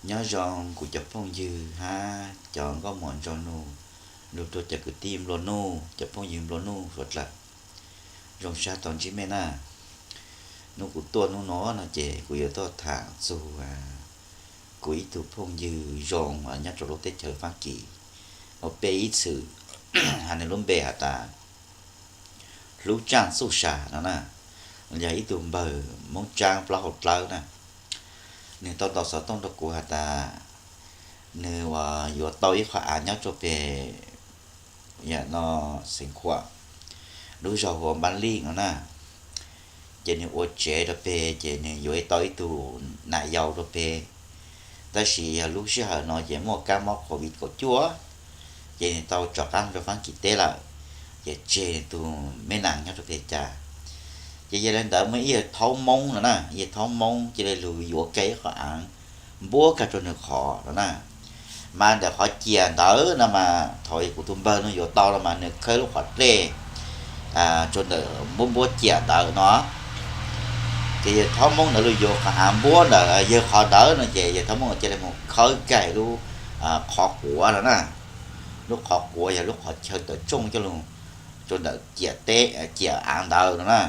Nyob zoo kuv cov phooj ywg hab cov nkauj muam nraug nus, lug rua cov kwv tij nplua nuj, cov phooj ywg nplua nuj suav dlawg. Zoo sab tau ntsib mej na. Nub kuv tuaj nub no no ces kuv yuav tuaj tham txug kuv ib tug phooj ywg zoo nyob rua lub teb chaws Faab Kis, ua peb ib txwm has nwg lub npe has tas Hlub Tsaaj Txuj Sa no na, yog ib tug npawg Moob Tsaab plaub hau dlawb na. Nwg tau ntaus xov tooj rua kuv has tas nwg yuav tau ib qho aav nyob rua peg, yam no, Xeev Khuam, lub zog hu ua Npaab Lij no na. Ces nwg ua tsev rua peg ces nwg yuav tau ib tug nam yau rua peg, tab sis yog lub sij hawm no ces muaj kaab mob Covid kaum cuaj, ces nwg tau rov qaab rua Faab Kis teb lawm, ces tseg nwg tug me nam nyob rua peg cas. Ces yog le ntawd muaj ib yawg Thaub Moob no na, yawg Thaub Moob cia li lug yuav kag ib qho aav npuab kag rua nwg qhov no na. Mas ntawm qhov ciam ntawd no mas thaum kuv tug npawg no yuav tau no mas nwg khawb lub qhov dlej rua ntawm npuab npuab ciam ntawd no. Ces yawg Thaub Moob ntawd lug yuav qhov aav npuab ntawd, yawg qhov ntawd no ces yawg Thaub Moob cia li moog khawb kag lub qhov quav no na. Lub qhov quav yog lub qhov chaw tawm tsooj coj lug rua ntawm ciam teb, ciam aav ntawd no na.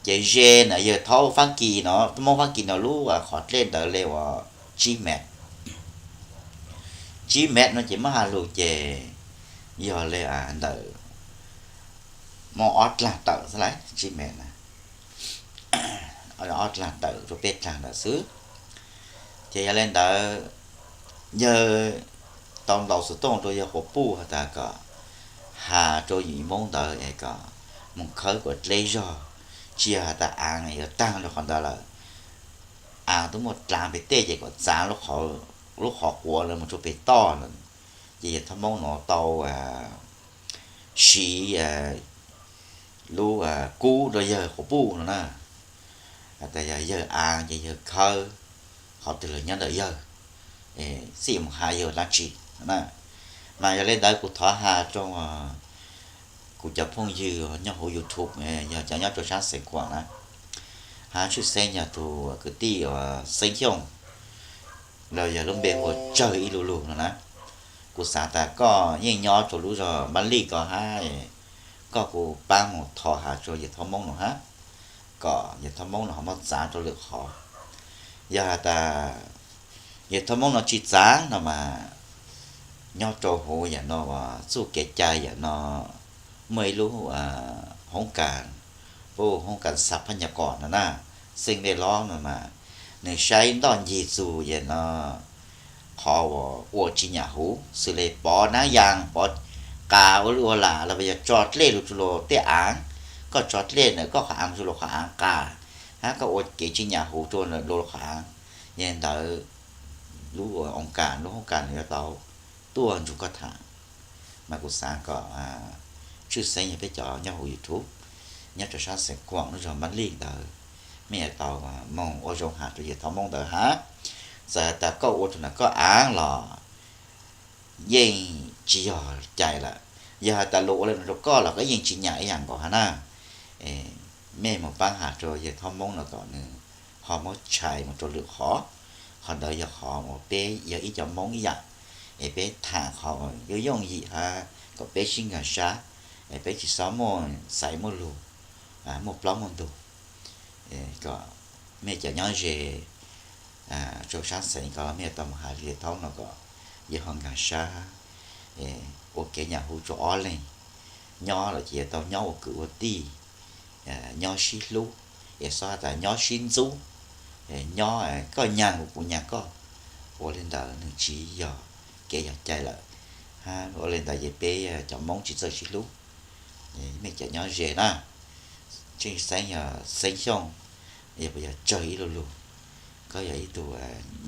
Ces ze ntawm yawg Thaub Faab Kis no, Moob Faab Kis no lub qhov dlej ntawd le uas tsib mev. Tsib mev no ces muab has lug ces yog le ntawm, muaj ob dlaag tawm xwb lauj, tsib mev na, ob dlaag tawm rua peb dlaag ntawm xwb. Ces yog le ntawd yawg tau ntaus xov tooj rua yawg quas puj has tas kom has rua yawm Moob ntawd es kom moog khawb kuas dleb zog, tsi yog has tas aav yuav taag rua qhov ntawd lawm, aav tub muaj dlaav peg tej ces kom txaav lub qhov quav lawm moog rua peg toj lawm. Ces yawg Thaub Moob no tau siv lub kub rua yawg quas puj no na, has tas yog yawg aav ces yawg khawb qhov twg los nyob ntawm yawg, txij moog has yawg dlaab tsi na. Mas yog le ntawd kuv thov has rua kuv cov phooj ywg nyob huv YouTube, yog cov nyob rua saab Xeev Khuam na, hab tshwj xeeb yog tug kwv tij uas Xeeb Xyooj, los yog lub npe hu ua Tsawg Ib Lu Lug no na. Kuv xaav tas koj yeej nyob rua lub zog Npaab Lij ko hab, koj kuj paab moog thov has rua yawg Thaub Moob no hab, kom yawg Thaub Moob no ho muab txaav rua lwm qhov. Yog has tas yawg Thaub Moob no tsi txaav no mas nyob rua huv yam no uas txuj kev cai yam no muaj ib lub hoob kas, puab hu hoob kas Xav Phaj Nyas Kom no na, xeej Npej Lob no mas, nwg saib ntoj ncig txug yam no qhov uas ua tsi nyam huv, xws le pov naab yaas, pov qas ua lwj ua lam los yog tso dlej lug rua luag tej aav, koj tso dlej ntawm koj qhov aav rua luag qhov aav qas, hab koj ua kev tsi nyam huv rua luag qhov aav, yog ntawd lub ua hoob kas, lub hoob kas yuav tau tuaj nrug koj tham. Mas kuv xaav kom tshwj xeeb yog peb cov nyob huv YouTube, nyob rua saab Xeev Khuam lub zog Npaab Lij ntawd, mej yuav tau moog ua zoo has rua yawg Thaub Moob ntawd hab. Txawm has tas koj ua rua ntawm koj aav los yeej tsi yog cai lawm. Yog has tas luag ua le nuav rua koj los koj yeej tsi nyam ib yaam nkaus hab na. Mej moog paab has rua yawg Thaub Moob no kom nwg ho muab tshais moog rua lwm qhov. Qhov ntawd yog qhov uas peb yog ib cov Moob ib yaam, es peb tham qhov yooj yooj yim hab kom peb sib nkaag sab, es peb tsi xob muaj xaiv muaj lug, muaj plaub muaj ntug. Kom mej cov nyob ze rua saab Xeev ko los mej yuav tau moog has rua yawg Thaub no kom yawg ho nkaag sab, ua kev nyam huv rua ob leeg. Nyob los ces yuav tau nyob ua kwv ua tij, nyob sib hlub, es xob has tas nyob sib ntxub, nyob koj nyaag kuv, kuv nyaag koj. Ua le ntawd nwg tsi yog kev yog cai lawm. Hab ua le ntawd ces peb cov Moob tsi txawj sib hlub. Mej cov nyob ze na, tshwj xeeb yog Xeeb Xyooj, yog puas yog Tsawg Ib Lu Lug, koj yog ib tug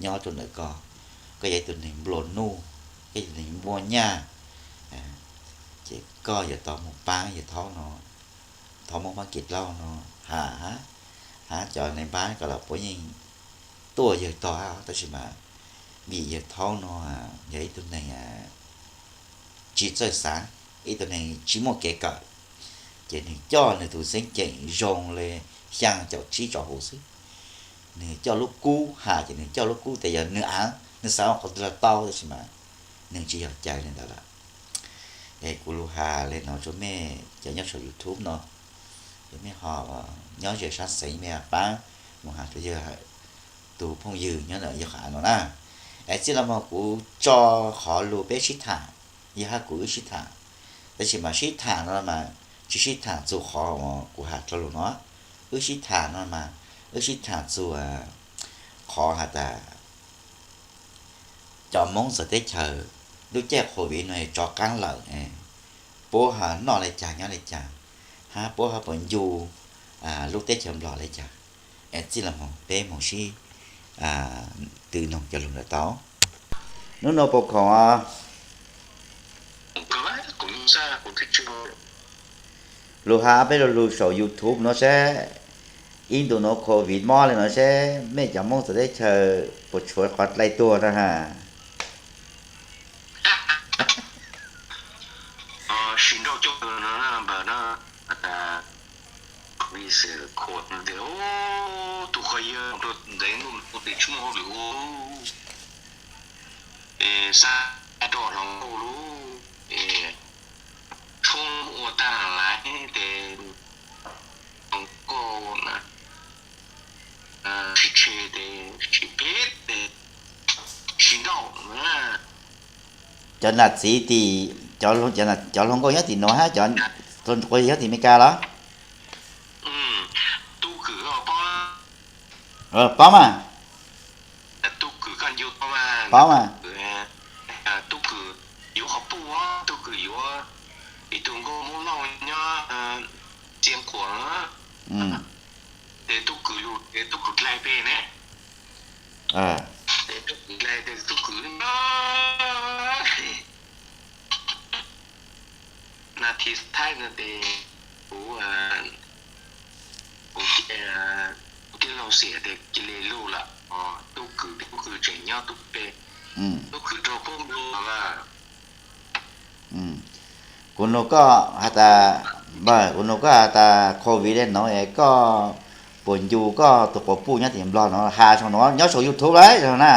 nyob rua ntawm ko, koj yog ib tug neeg nplua nuj, koj yog neeg npuaj nyaj, ces koj yuav tau moog paab yawg Thaub no, Thaub Moob Faab Kis Dlauj no, has, hab cov neeg npaab ko los puab yeej tuaj yawg tog hab, tab sis mas vim yawg Thaub no yog ib tug neeg tsi txawj xaav, ib tug neeg tsi muaj kev kawm, ces nwg coj nwg tug xeeb ceem zoo le xyaa caum tsib tsov huv xwb. Nwg coj lub kub has ces nwg coj lub kub tas yog nwg aav, Nws xav ua qhov twg los tau tab sis mas nws tsis yog cai li ntawd lawm. Es kuv lus has li no rau mej cov nyob saum YouTube no, es mej ho nyob ze sab xeev mej paab mus has rau yawg tus phooj ywg nyob ntawm yawg qhov av no na. Es txij los mus kuv tso qhov lus peb sib tham, yawg hab kuv wb sib tham, tab sis mas sib tham no mas tsis sib tham txug qhov kuv has rau lus no. Wb sib tham no mas wb sib tham txug qhov has tas cov Moob txawv teb chaws lub caij COVID no tso qaab lawm, puab ho noj le caag nyob le caag, hab puab ho puas ncu lub teb chaws Nplog le caag. Es txij los mus peb moog sib tw noog cov lug ntawd tau. Nub nua puas khoom? Lug has peb lug lug saum YouTube nuav seb, ib ntus nuav COVID mob le nuav seb mej cov Moob txawv teb chaws puas tshuav qhov dlai tuag na has. Sim nrauj coj no npawg na, tes tug qhov yawg rau ntev ntuj tes tsis muaj hauj lwm ua, es xab rau hluas nkauj lub, es tshoob ua tag lawm tes hluas nkauj na, tsis tshe tes tsis peb tes sim nrauj na. Cov nam txiv tim, cov hluas nkauj nyob tim nuav hab cov hluas nkauj nyob tim Amelikas los? Tub Kwm, paub mas. Tub Kwm, paub mas. Tub Kwm yuav qhov puj, Tub Kwm yuav ib tug nkauj Moob Lauj nyob Txiaj Quam, ces Tub Kwm lug ces Tub Kwm dlai peb ne. Ces Tub Kwm dlai tes Tub Kwm na thi thaib no tes kuv, kuv cia, kuv tij laug xiam tes cia li lug lawm. Tub Kwm, Tub Kwm tseem nyob Tub Kwm, Tub Kwm raug puab nplua lawm. Kuv nug koj has tas, npawg, kuv nug koj has tas COVID le nuav es koj puas ncu koj tus quas puj nyob tim Nplog nuav, has saum nuav nyob saum YouTube lawm na.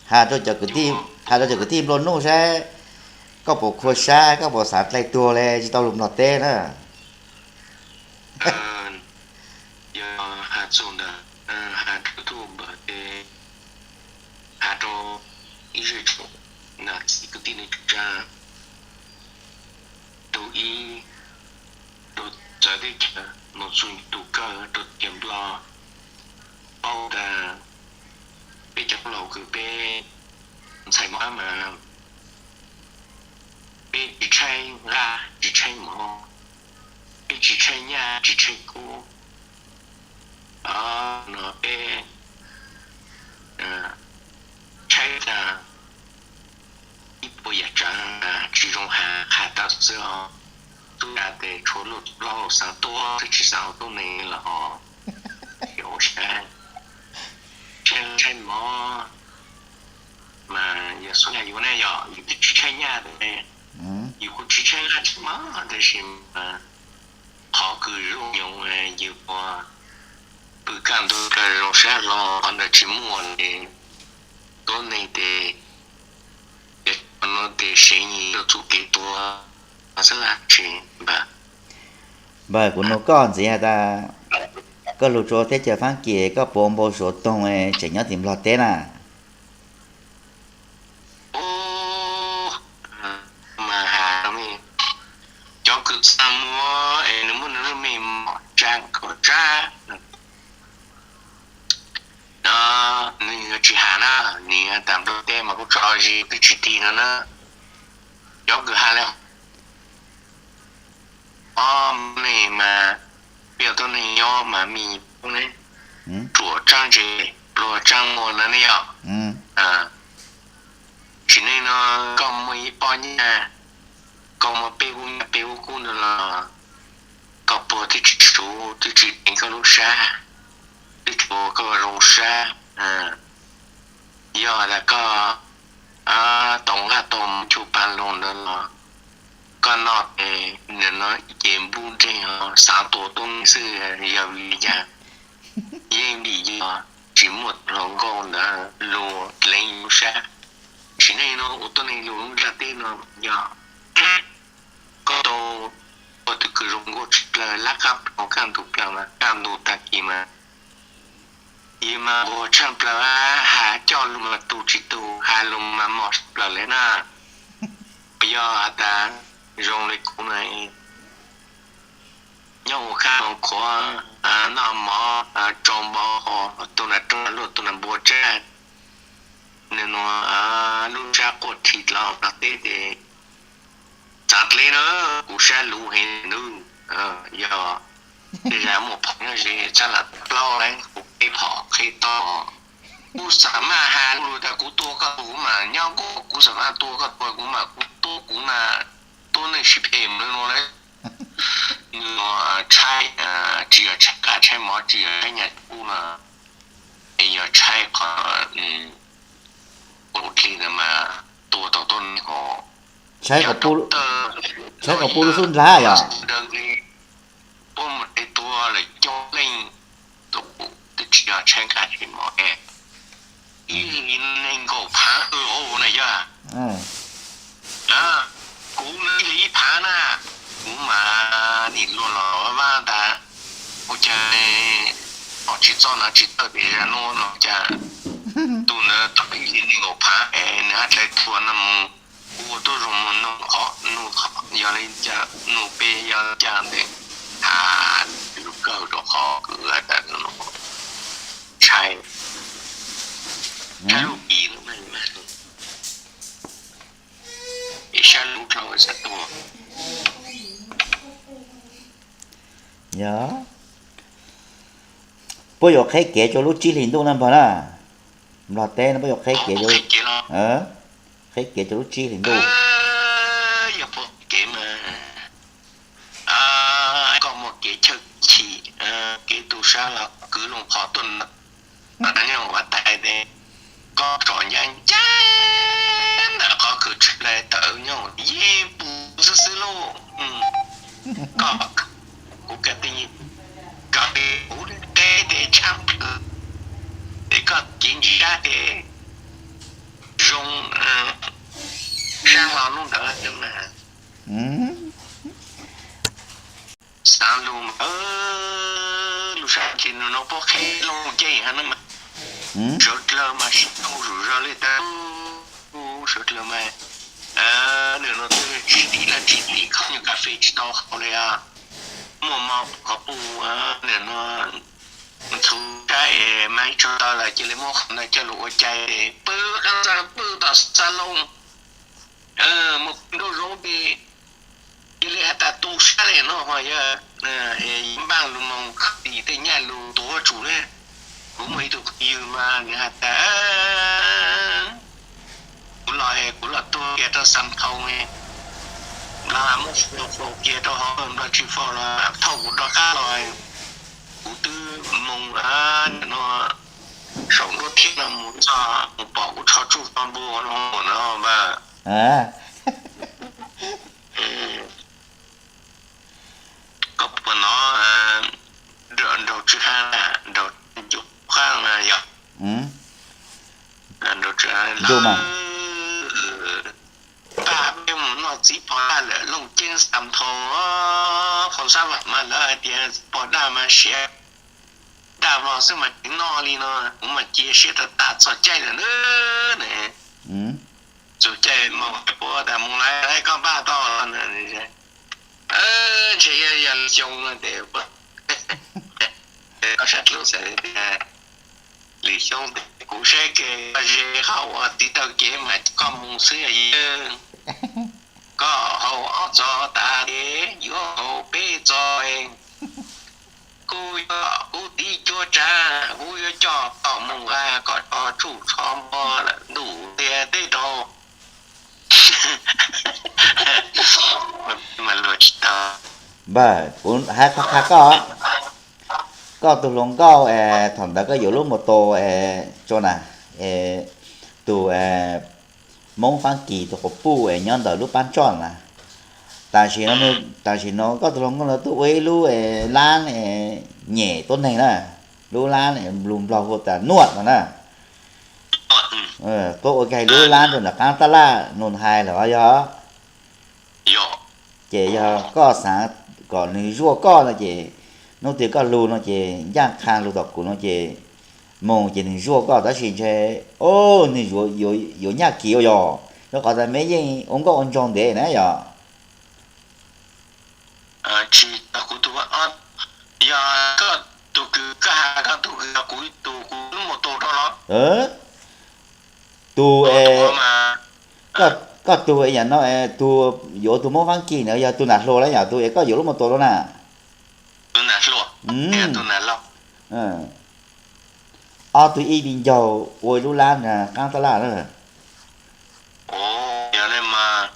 Has rau cov kwv tij, has rau cov kwv tij nplua nuj saib koj puas khua sab, koj puas xav dlai tuag le tsis tau lug Nplog teb na. Yog has txug ntawd, has rau tub npawg tes, has rau ib zej tsoom nam txiv kwv tij neej tsa, tus ib, rau txawv teb chaws mus txug tus kawg rau teb chaws Nplog, paub tas peb cov laus kws peb ntxhais mab mas peb tsis tshaib nqaj tsis tshaib mov, peb tsis tshaib nyaj tsis tshaib kub. No peb tshaib tas ib puas yam tsav tsis zoo has, has tau xwb os. Tub npawg tes tshuav luag tub plaub xaav tuag twb tsis xaav ua tuab neeg los os. Ua sab tshaib, tshaib mov mas yog xub nyaj yuav ne, yog yus twb tsis tshaib nyaj, yus kuj tsis tshaib nqaj tshaib mov, tab sis mas qhov kws zoo nyob yus ua pw kaj ntug kawg zoo sab hlo, qhov ntawd tsis muaj li. Tuab neeg tes, no tes sev nyim rau txuj kev tuag xwb lawm tsis npawg. Npawg, kuv nug koj ntxiv has tas koj lug rua teb chaws Fab Kis koj puas npau suav toog tseem nyob tim Nplog teb na? Mas has, cov kws txaj muag es nws muab nws lub me mom tsa kom tsab, nws tsis has na, nws tas Nplog teb mas kuj tso zis twb tsis tig no na. Cov kws has li ob me mas peb tuab neeg nyob mas me tub ne, ruam tsaab ntse, pluag tsaab muag no ne yog. Tsis neej no koj muaj ib pob nyaj, koj muaj peb kub nyaj peb kub kub ntawd los koj puag twb tsis suv twb tsis teev koj lub sab, twb tsis ua koj zoo sab. Yog tas koj tau nqaj tau mov cuag paj loog ntawd los koj noj es nim no ib ce npub nreeg xav tua tuab neeg xwb, yog vim li cas? Yeej vim yog tsis muaj tus hluas nkauj ntawd luag dleev lub sab. Sim neej no ua tuab neeg lug lub ntiaj teb no yog koj tau ua tug kws zoo nkauj tshaj plaws, lab qab plhaus kaj ntug plaws mas kaj ntug tag kis mas yus mas nquag tshaj plaws, has coj lug mas tu tsis tu, has lug mas mos tshaj plaws li na. Yog has tas zoo li kuv na, nyob ua kab ua khuav, noj mov tsau npau, tus nas roob luaj tus nas npua tsab, nws nua lub sab quaj rhi dlov nplog teb ces txav dleb na, kuv sab luv heev nub. Yog tej zag muaj phom nyob ze txhab lam plaub lawm kuv qheb phom qheb tog, kuv xam maj has lug tas kuv tua koj tus kuv mas nyob nkuaj, kuv xam maj tua koj tus kuv mas kuv tua kuv na, tua neeg sib phem mus li no lawm. Nws tshaib, tsis yog tshaib qab tshaib mov, tsis yog tshaib nyaj tshaib kub no, es yog tshaib qhov ua dlig ntawd mas tua tau tuab neeg ho. Tshaib qhov pub lub xub nrab yog puab mus de tua lawm coob leej, twb tsis yog tshaib qab tshaib mov, ib hlis nees nkaum phav na yog. Kuv ib hlis ib phav na, kuv mas nim luag los vaj vaj tas, ua cas ho tsis txog na tsis tawm pem zag nuav no cas tus ntawd tau ib hlis nees nkaum phav es nws hab dlai thuam no mus, kuv ua tuab zoo mus nug qhov nug qhov yog li cas nug pem yog li cas ntawd, has lug kawg rau qhov kws has tas tshaib, tshaib lub kis sab lub dlhau xav tuag. Yog, puab yuav qheb kev rua lub tsib hlis ntuj na npawg na. Nplog teb no puab yuav qheb kev, qheb kev rua lub tsib hlis ntuj. Yog puab kev mas koj muaj kev chawj chim, kev tu sab los kwv loo qhov tuaj ntawm, ua tais tes koj tsom ncaj ncaj ntawm qhov kws tshwm lawm tawm nyob yeej pum xwb xwb lauj. Koj, kuv ka ti, koj kuv qeb tes tshab plawg, es koj kev ntsis sab tes zoo sab hlo lub ntawd mas. Xav lug mas lub sab tes nws no puab qheb loo ceej hab na mas, sawv dlawg mas sib tau zug zog li tas, sawv dlawg mas nws no twb tsis tim lawm tsis tim khaub ncaws kas fes tsis tau haus li os. Muaj mov qhov pub, nws no ntxhuv sab es mas ib tsoom taw lawm cia li muab qhov ntawd coj lug ua cai, pw qab xaj pw tom xaj loo, mus pw nraum zoov tes cia li has tas tu sab li no ho yog npaaj lug moog khaws tim tej nyaj lug tuav tsum li. Kuv muaj ib tug phooj ywg mas nws has tas kuv los, kuv los tuag kiag rau Xam Thoo, Nplog muab faus kiag rau hov, Nplog tsis faus los thauj kuv rov qab los, kuv twb moog no saum nruab thib no mus txog mus pom kuv tsho tsuj to npua no no npawg. Koj puas nov nraug tsw ha, nraug ncu qab na yog, nraug tsw ha lawm, npaj peb mus noj txiv pog daj lawm Looj Ceeb Xam Thoo, Phoo Xab Vam mas lawv hais tias txiv pog daj mas siav, daj vog xwb mas tsis noj li no, kuv mas cia siab tag tag txog caij lawm na. Txog caij mas puab tas mus lawm, koj npaj tau los na. Ntshe yog lwm xyoo no tes, koj sab dlub xav tias lwm xyoo tes kuv saib kev koj ze hauv ua txiv taw kev mas koj mus xwb yog, koj haus ob txoj tas tes yuav haus peb txoj. Kuv yog kuv txiv cuab tsav, kuv yuav coj koj mus nqa koj tsho tsuj tsho npua lawm ntuj tiag teb rau. Npawg, kuv hais qhov qha koj, koj tus hluas nkauj es thaum ntawd koj yuav lub mus tus es tso na, es tus Hmoob Faab Kis tus quas puj es nyob ntawm lub pab tsoj na. Tam sim no, tam sim no koj tus hluas nkauj no twb ua ib lub laab nyem tuab neeg na. Lub lab lus Nplog hu tas nuaj no na. Tuaj ua ke hais lub lab rau nram qaab tab laj nus hais lawm yog. Ces yog koj xaav kom nwg zuaj koj no ces hnub twg koj lug no ces ncaaj qha lug tom kuv no ces moog ces nwg zuaj koj, tab sis ntshe o nwg yuav nyaj kiv ua yog, rua qhov tas meb yeej ua nkauj ua nraug ntev na yog. Tsis, kuv tus, yog koj tus kws koj has koj tus kws yog kuv tus kuv lub mus tus rau los? Tus es, koj tus es yam no es tus yuav tus Moob Faab Kis na yog tus nam hluas lawm yog tus es koj yuav lub mus tus rau na? Ob tug ib viv ncaug ua lub lab nram qaab tab laj na. Yog le mas,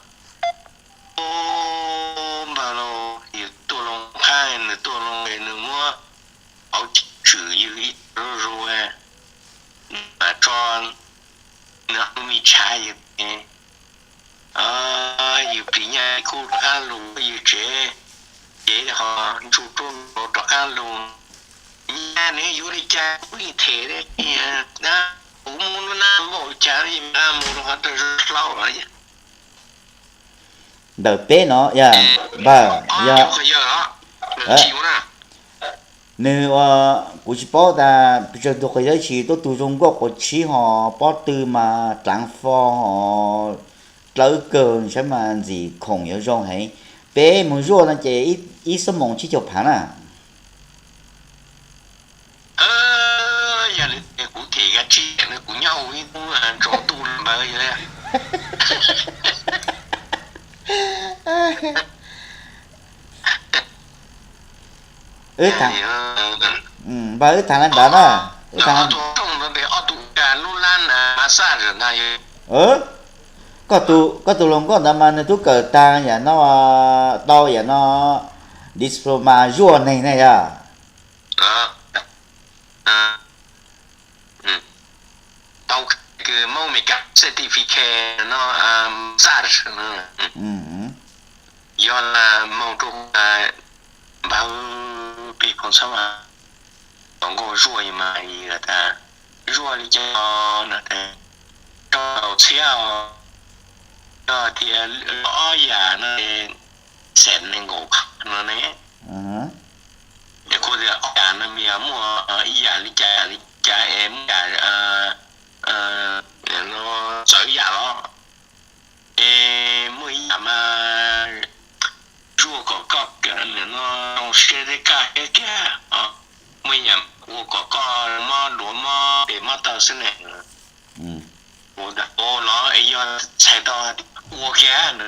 npawg lauj, yus tuaj loo qab, nws tuaj loo es nws muab hauv tswm yws ib tug zuj zus, nws mam tso nws hauv me tshav yws, yws plig nyaj kuj rov qaab lug yws tsev, ces ho ntsuj ruaj rov qaab lug. Nyaj nws yuav li cas kuv yeej them, kuv muab lub nab npaum li cas yeej mus rau qhov tau zoo hlau los. Ntawm peb no yog npawg, yog nws ua, kuv tsis paub tas tsawg tug qhov yawg tab sis tuaj tug zoo nkauj quav tsib ho pob tw mas dlaav fo ho dlawb kawg, saib mas ntxim khoom yuav zoo heev. Peb moog zuaj no ces ib xuab moos tsib caug phaav na. Yog li kuv them kav tsij, kuv nyob ua ib hnub ntsaus ntuj npawg. Npawg, wb thaam le ntawd na, wb thaam. Koj tus hluas nkauj ntawd mas nws tub kawm taag yam no, tau yam no diploma zuaj neeg ne yog. Tau kws Moob Mes Kas certificate no, massage, yog moog rua npawg peb phooj xab mas tau nkauj zuaj mas tas zuaj li cas no, rau txhiab os, yog tias ob yam no xees nees nkaum no ne. Kuv tias ob yam no mas yog muaj ib yam li cas li cas es muaj yam no txawv yam los, es muaj ib yam mas zuaj kom koj no zoo siab thiab kaj siab kiag, muaj ib yam ua kom koj mob duav mob pes mob taw xwb ne. Ua los es yog txhais tau ua kiag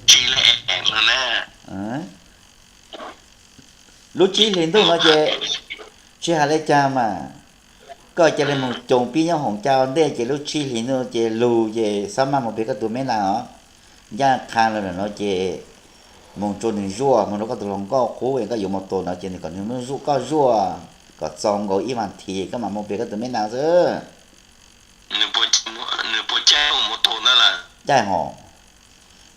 tsis le no na. Lub tsib hlis ntuj no ces tsis has le caag mas, koj ca le moog coos pib nyob hoom ca ntej ces lub tsib hlis ntuj ces lug ces xab maj moog peg koj tus meb nas os. Ncaaj qha lug lawm no ces moog rua nwg zuaj, moog rua koj tus hluas nkauj qub es koj yuav mus tus ntawd ces nws kom nws muab zuaj, koj zuaj kom txaus nkaus ib vas thiv koj mam moog peg koj tus meb nas xwb. Nws puas caij mus tus ntawd lawm? Caij hov.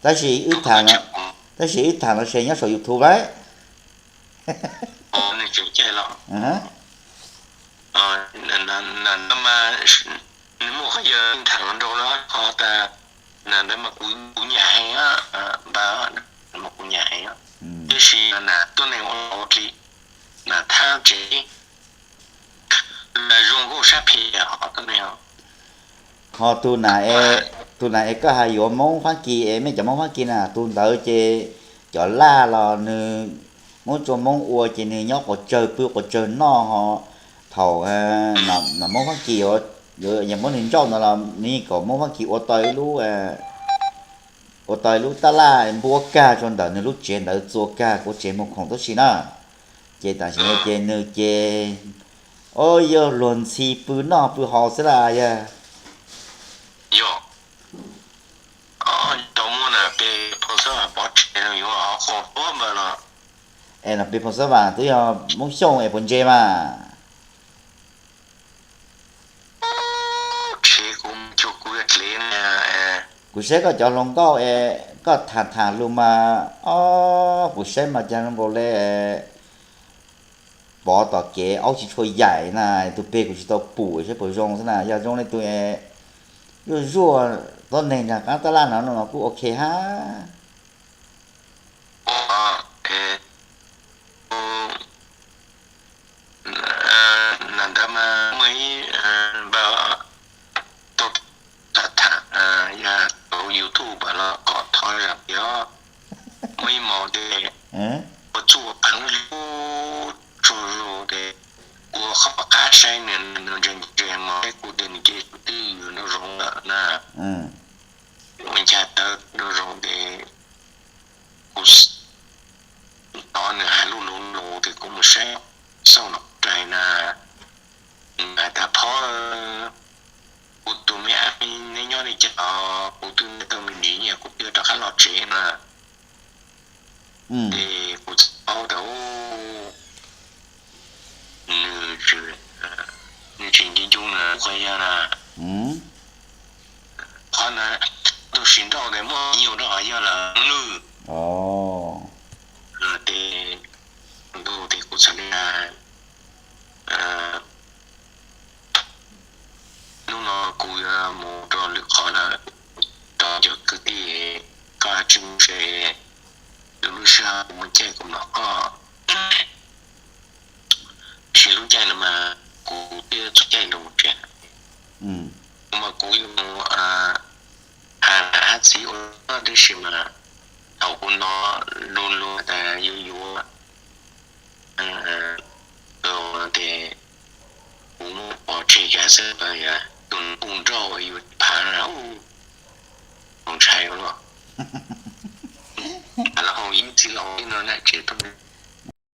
Tab sis wb thaam, tab sis wb thaam los se nyob saum YouTube lawm. Nws tseem caij los? Nws muaj qhov yawg thaam nrau lawm qhov tas, ntawd mas kuv nyam heev, npawg, kuv nyam heev, tiam sis tuab neeg ua laus ua dlig, nas thab tsev, zoo nkauj sab phem hov tuab neeg. Ho tus nas, tus nas es koj has yuav Moob Fab Kis es mej cov Moob Fab Kis na, tus ntawd ces cov laj los nws muab rua Moob ua ces nws nyob quas tsawg pw quas tsawg noj ho thaum Moob Fab Kis yuav muab nws nrauj ntawd los nws yeej kom Moob Fab Kis ua tau ib lub, ua tau ib lub tab laj npuab kag rua ntawm nws lub tsev ntawd txua kag kuv tsev mus khoom tub si na. Ces tam sim no ces nws ces o yog luag ntxhi pw noj pw haus xwb las yog. Yog, tau muaj na peb phooj xab mas pov tseg yuav qhuas puab npawg los. Es no peb phooj xab mas twb yog Moob Xyooj es puas ntse mas? Tsev kuv, kuv yog dlev na. Kuv saib koj cov hluas nkauj es koj tham tham lug mas, o, kuv saib mas cas zoo nkaus le, pov tom kev aub tsis tshua yaim na, tus peg kuv tsis tau pum saib puas zoo xwb na. Yog zoo li tus zuaj zuaj tob neeg nram qab tab laj no no mas kuj ok hab. Ntawd mas muaj ib npawg tau tham tham, yog tus YouTube los kom thov zam yog muaj ib hmos ces ua txuj ua pa lub tsuag zug ces kuv ua qhov qab saib nws, nws ntse ntse mos saib kuv tias nws ces tus twg yuav nraug zoov lawm na. Ua ncha tawv nraug zoov ces kuv tos nws hais lus lus lus ces kuv mus saib xauj nom rais na, nws hais tas phob, kuv tus me ab neb nyob li cas os, kuv twb tau me ntsis nyiaj kuv twb rov qab los tsev na. Ces kuv txawm paub tas nws, nws tsis nco ncub na, qhov yog na, qhov na, tus sim nrauj tes muaj nyuj rau qhov yog lawm lwj. Ces ntu tes kuv txham na, hnub no kuv yuav mus rau lwm qhov lawm, rau cov kwv tij, koj tsis mus se, lwm lub sij hawm kuv mus caij kuv mloog koj. Tab sis lub caij no mas kuv twb txog caij nrog mus tsev, kuv mas kuv yuav mus hais hab txiv ua luaj, tab sis mas thaum kuv hnov lus lus tas yuav yuav tes kuv muab pov tseg kiag xwb, tus npau nrauj yuav phav na, ntshai ua luaj. Los hau ib txhij los ib no na tsev tuaj.